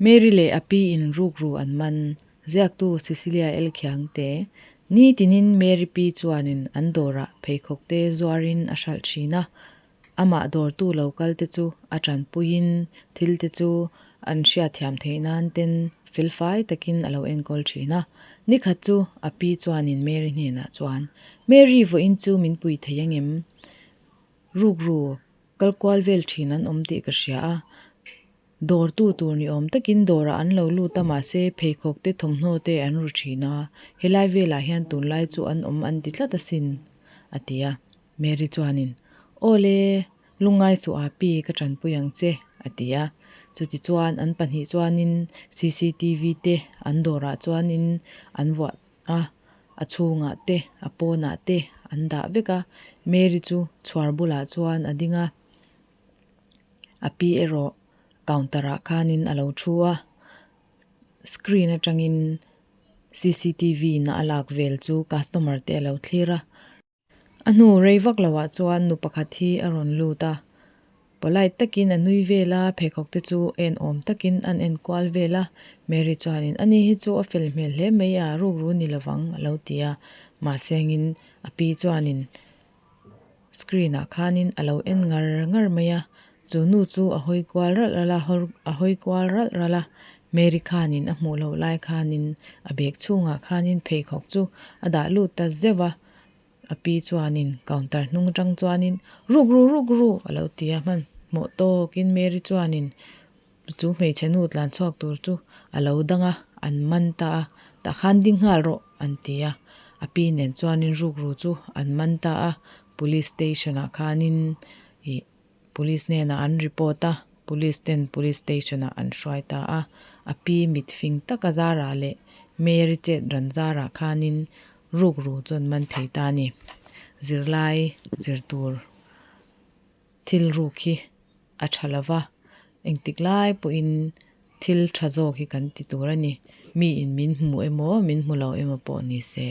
Mary leh a pi in rukru an man, Ziaktu Cecilia L. Khiangte, Nitinin Mary pi chuanin an dawrah pheikhawk te zuarin a hralh thin a. Amah dawrtu lo kal te chu a tanpuiin thil te chu an hriatthiam theih nan ten felfai takin a lo enkawl thin a. Nikhat chu a pi chuanin Mary hnenah chuan, Mary vawiin chu min pui thei angem? Rukru kal kual vel thin an awm tih ka hria a. Dawrtu tur ni awm takin dawrah an lo lut a mahse pheikhawk te thawmhnaw te an ru thin a, helai velah hian tunlai chu an awm an ti tlat asin a ti a. Mary chuanin, Aw le, lungngai suh a pi ka tanpui ang che a ti a. Chutichuan an pahnih chuanin cctv te an dawrah chuanin an vuah a, a chhungah te a pawnah te an dah vek a. Mary chu chhuar bulah chuan a ding a. A pi erawh counter ah khanin a lo thu a, screen atangin cctv in a lak vel chu customer te a lo thlir a. A hnu rei vak lo ah chuan nu pakhat hi a rawn lut a, polite takin a nui vel a, pheikhawk te chu en awm takin an en kual vel a, Mary chuanin ani hi chu a fel hmel hle mai a, rukru ni lovang a lo ti a, mahse angin a pi chuanin Screen ah khanin a lo en ngar ngar mai a, chu nu chu a hawi kual ralh ralh a, a hawi kual ralh ralh a, Mary khanin a hmuh loh lai khanin a bag chhungah khanin pheikhawk chu a dah lut ta zeuh a, a pi chuanin counter hnung atang chuanin ruk ru ruk ru a lo ti a, hmanhmawh tawkin Mary chuanin chu hmeichhe nu tlan chhuak tur chu a lo dang a, an man ta a, tah khan ding nghal rawh an ti a, a pi nen chuanin rukru chu an man ta a, police station ah khanin ih police hnenah an report a, police ten police station ah an hruai ta a, a pi mit fing taka zarah leh Mary chet ran zarah khanin rukru chu an man thei ta a ni, zirlai zir tur thil ruk hi a tha lo va, engtik lai pawhin thil tha zawk hi kan ti tur a ni, mi in min hmu emaw min hmu lo emaw pawh ni se.